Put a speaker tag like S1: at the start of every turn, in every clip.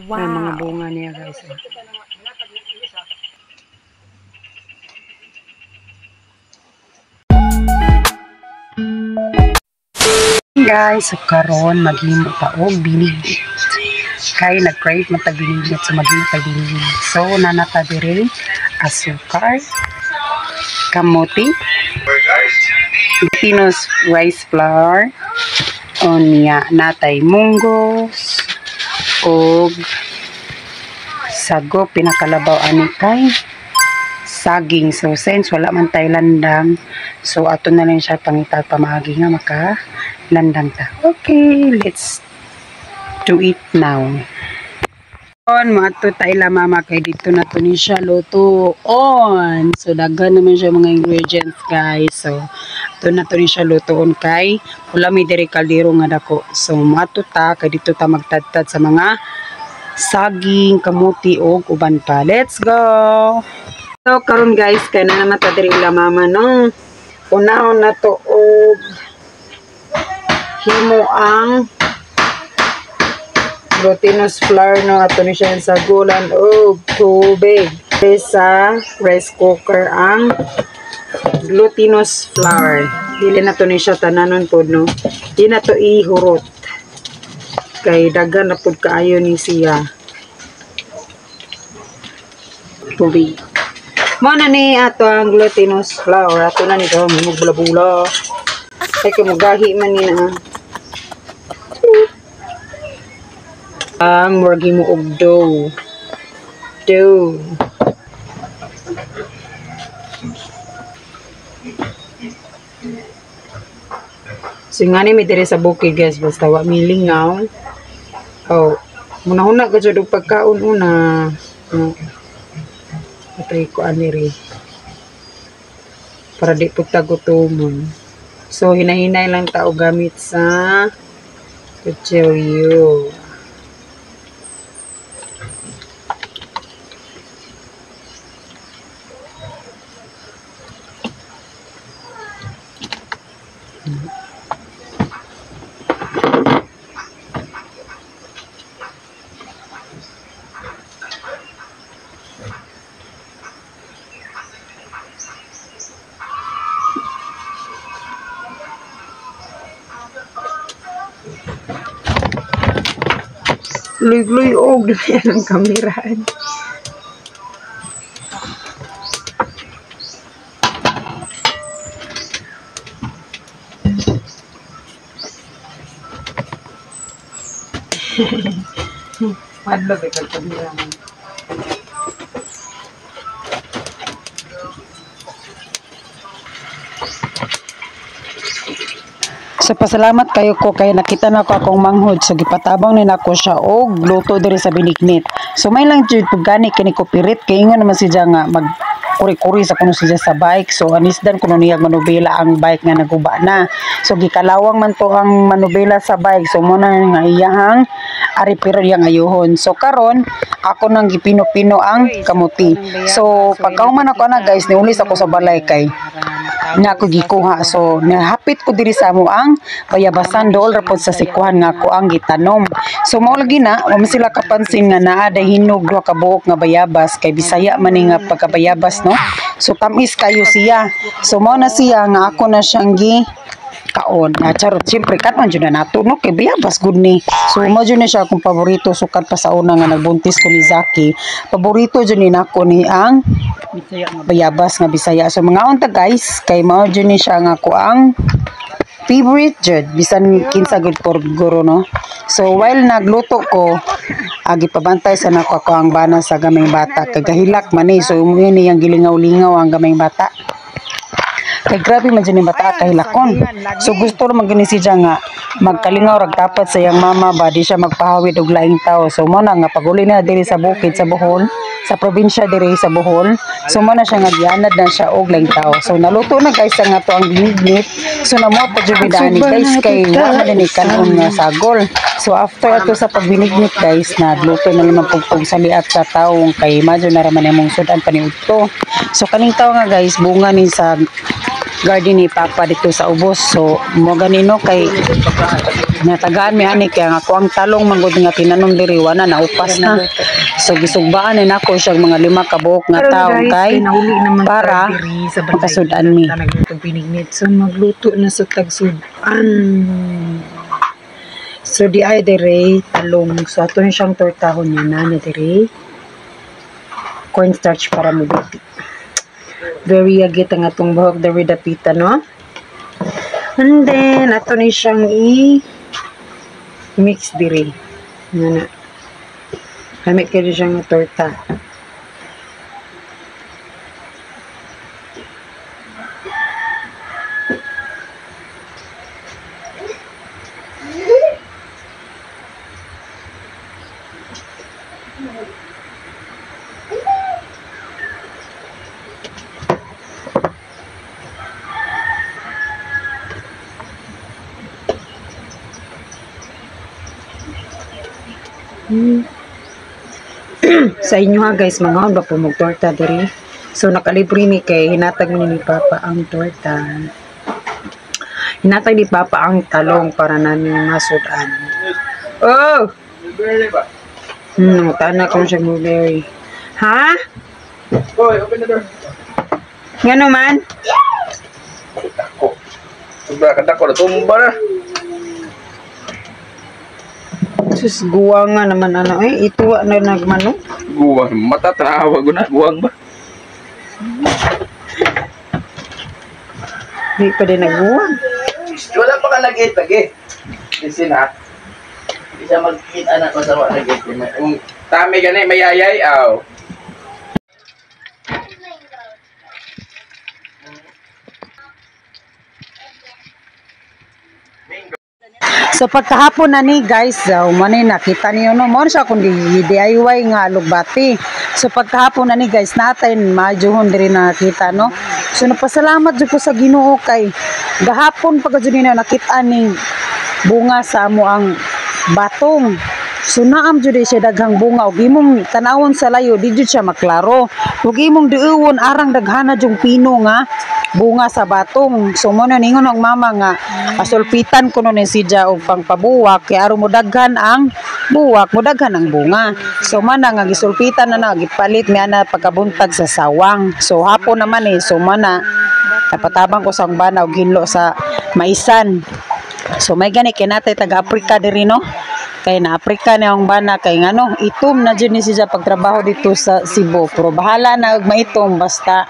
S1: Wow. May mga bunga niya, guys. Oh. Guys, so karon maghimo ta og binignit. Kay nag-crave man tag binignit, so maghimo tag binignit. So nanata diri asukar, kamote, glutinous rice flour, onya natay munggos og sago, pinakalabaw ani kay saging. So since wala man tay landang, so ato na lang siya pangita pamaagi nga maka landang ta. Okay, let's do it now. On maadto ta ila mama kay dito na to ni siya luto on. So daghan naman siya mga ingredients, guys. So ato na to ni siya lutoon kay wala may diri kaldero nga dako. So maadto ta kay dito ta magtadtad sa mga saging, kamuti og uban pa. Let's go. So karon, guys, kay na naman ta diri ila mama, no. Unahon na to og himo ang glutinous flour, no. Ato ni siya sa gulan og tubig sa rice cooker ang glutinous flour. Dili na to ni siya tananon pod, no. Di na to ihurot kay daghan na pod kaayo ni siya tubig. Mo na ni ato ang glutinous flour. Ato na ni to bula-bula kay kumugahi man ni na. Ang murag himo og dough. Dough. So nga ni mi diri sa bukid, guys, basta wa mi lingaw. Oh, munahuna ka jud og pagkaon una. No. Atay ko ani ri. Para di pud ta gutomon. So hinahinay lang ta og gamit sa kutsilyo. Luy-luy og ang kameraan. Madlo ba kag kamera man? So pasalamat kayo ko kay nakita na ko akong manghod, so gipatabang ni nako siya og luto diri sa binignit. So may lang jud pug gani kini ko pirit kay ingon naman siya nga mag kuri-kuri sa kuno siya sa bike. So anisdan kuno niya manubela ang bike nga naguba na. So gikalawang man to ang manubela sa bike. So mo na nga iyahang ari pero iyang ayuhon. So karon ako nang gipino-pino ang kamuti. So pagkauman ako na, guys, niulis ako sa balay kay nga ako gikuha. So nahapit ko diri sa amo ang bayabasan dool ra pod sa sikuhan nga ako ang gitanom. So mao lagi na wa man sila kapansin nga naa day hinog duha ka buok nga bayabas kay Bisaya man ni nga pagkabayabas, no. So tamis kayo siya. So mao na siya nga ako na siyang gi kaon. Na charot, siyempre kanon jud na nato, no, kay bayabas gud ni. So mao jud na siya akong paborito sukad pa sa una nga nagbuntis ko ni Zaki. Paborito jud ni nako ni ang Bisaya nga bayabas nga Bisaya. So mga unta, guys, kay mao jud ni siya nga ako ang favorite jud bisan kinsa gud por guro, no. So while nagluto ko, agi pabantay sa nako ako ang bana sa gamay bata kay gahilak man ni. So mo ni ang gilingaw-lingaw ang gamay bata. Kay grabe man jud ni bata kahilakon. So gusto ra man gani siya nga magkalingaw rag dapat sa iyang mama ba, di siya magpahawid og laing tawo. So mo na nga paguli na diri sa bukid sa Bohol, sa probinsya diri sa Bohol. So mo na siya nga gianad na siya og laing tawo. So naluto na, guys, ang ato ang binignit. So namo pa jud ni, guys, kay wa man ni kanon nga sagol. So after ato sa pagbinignit, guys, nagluto na naman pugpug sa liat sa tawong kay madyo na raman imong sudan paniudto. So kaning tawo nga, guys, bunga ni sa garden ni Papa dito sa ubos. So mo ganino kay Natagaan mi ani kay ang ako ang talong manggod nga tinanom diri wala na upas na. So gisugbaan ni nako siya mga 5 ka buok nga
S2: Karon,
S1: tawo
S2: guys,
S1: kay
S2: nahuli naman
S1: para
S2: ta diri sa balay.
S1: makasud-an mi.
S2: Ta nagluto binignit. So magluto na sa tagsud-an. So di ay dire talong. So ato na siyang tortahon niya na na dire. Cornstarch para mabiti. Very yagit ang atong buhok diri dapita, no? And then ato ni siyang i mix diri. Nga na. Gamit kayo siyang torta. Sa inyo ha guys, mga ba po magtorta diri. So nakalibre mi kay hinatag ni Papa ang torta. Hinatag ni Papa ang talong para namin masudan. Oh!
S3: Blueberry ba?
S2: Tana ko siya blueberry. Ha?
S3: Boy, open the door.
S2: Ngano man?
S3: Dako. Sobra ka dako na tumba na.
S2: Sus, guwa nga naman ano eh. Ituwa na nagmano.
S3: Guwang mata tanawa ko na guwang ba?
S2: Di pa din nagguwang.
S3: Wala pa ka nag-eat lagi. Listen ha. Hindi siya magkita na kung sa wala nag-eat. Kung tami gani mayayay aw.
S1: So pagkahapon na ni guys, so, mo ni nakita niyo no, mo siya kung DIY nga alugbati. So pagkahapon na ni guys, natay majuhon diri nakita no. So napasalamat jud ko sa Ginoo kay gahapon pagka jud ni nakita ning bunga sa amo ang batong. So naam jud siya daghang bunga ug imong tanawon sa layo di jud siya maklaro. Ug imong diuwon arang daghana jung pino nga bunga sa batong. So mo na ningon ang mama nga asulpitan kuno ni siya og pangpabuwak kay aron mo daghan ang buwak, mo daghan ang bunga. So man na nga gisulpitan na na gipalit mi ana pagkabuntag sa sawang. So hapon naman eh, so man na napatabang ko sa bana og hinlo sa maisan. So may gani kay natay taga Africa diri no. Kay na Africa na ang bana kay ngano itom na jud ni siya pagtrabaho dito sa Cebu. Pero bahala na og maitom basta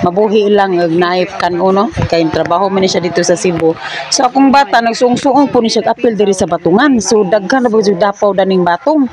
S1: mabuhi lang og naip kan uno kay trabaho man ni siya dito sa Cebu. So akong bata nagsuong-suong po ni siya apil diri sa batungan. So daghan na jud dapaw daning batong.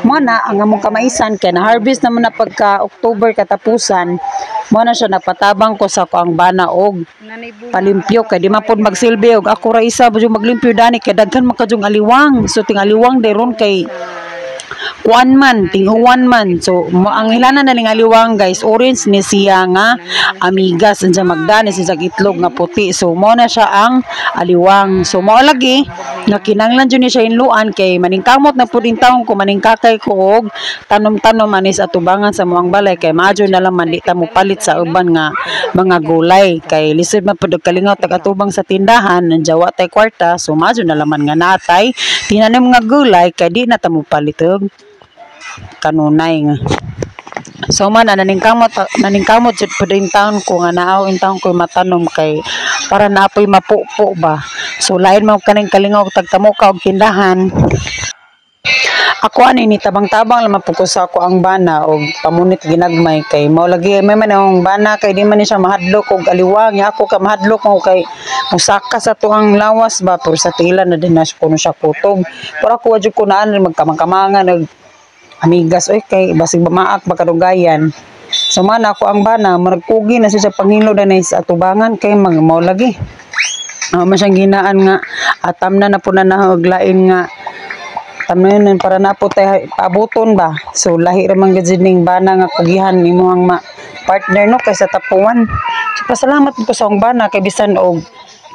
S1: Mo na ang among kamaisan kay na harvest naman na pagka October katapusan. Mo na siya napatabang ko sa ako ang bana og palimpyo kay di man pod magsilbi og ako ra isa jud maglimpyo dani kay daghan man kadyong aliwang. So ting aliwang deron kay kuan man, tinguan man. So ang hilanan na ning aliwang guys, orange ni siya nga amigas anja magdani siya itlog nga puti. So mo na siya ang aliwang. So mao lagi nga kinahanglan jud ni siya hinluan kay maningkamot na pud in taon ko maningkakay ko og tanom-tanom anis atubangan sa muang balay kay maadyo na lang man di ta mopalit sa uban nga mga gulay kay lisod man pud og kalingaw tag atubang sa tindahan nandiya wa tay kwarta. So maadyo na lang man nga natay tinanim nga gulay kay di na ta mopalit og kanunay nga. So man naningkamot jud pud in taon ko nga naaw in taon ko matanom kay para naapoy mapupo ba. So lain man kaning kalingaw tagtamo ka og tindahan. Ako ani ni tabang-tabang lamang pud ko sa ako ang bana og pamunit ginagmay kay mao lagi may man ang bana kay di man ni siya mahadlok og aliwang. Ya ako ka mahadlok mo kay musaka sa tuang lawas ba pero sa tila na din na kuno siya kutob. Pero ako wa jud ko naan magkamang-kamangan og amigas oy kay basig bamaak bakadugayan. So man ako ang bana murag kugi na siya sa pangilo danay sa atubangan kay mag mao lagi. Man siyang ginaan nga atam na na po na og lain nga tamnayon para na po tay paabuton ba. So lahi ra man gid ning bana nga kugihan imuhang ma partner no kaysa tapuan. So pasalamat ko sa akong bana kay bisan og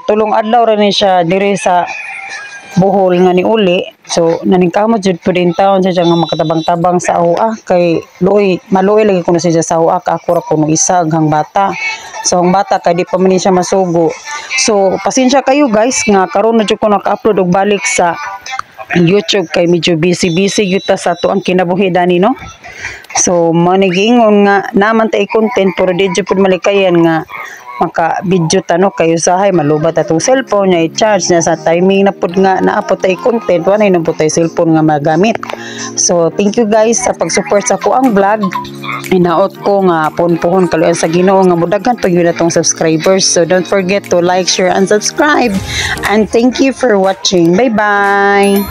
S1: tulong adlaw ra ni siya diri sa Bohol nga ni uli. So naningkamot jud pud in taon siya nga makatabang-tabang sa hoa kay luoy maluoy lagi kuno siya sa hoa ka ako ra kuno isa aghang bata. So ang bata kay di pa man ni siya masugo. So pasensya kayo, guys, nga karon na jud ko naka-upload og balik sa YouTube kay medyo busy busy gyud ta sa ato ang kinabuhi dani, no. So mo ni giingon nga naman tay content pero di jud pud malikayan nga maka video ta, no, kay usahay malubat atong cellphone niya, i-charge niya sa timing na pud nga naa pud tay content, wala na pud tay cellphone nga magamit. So thank you, guys, sa pag-support sa akoang vlog. Hinaot ko nga puhon-puhon kaluoyan sa Ginoo nga mudaghan pa gyud atong subscribers. So don't forget to like, share and subscribe. And thank you for watching. Bye bye.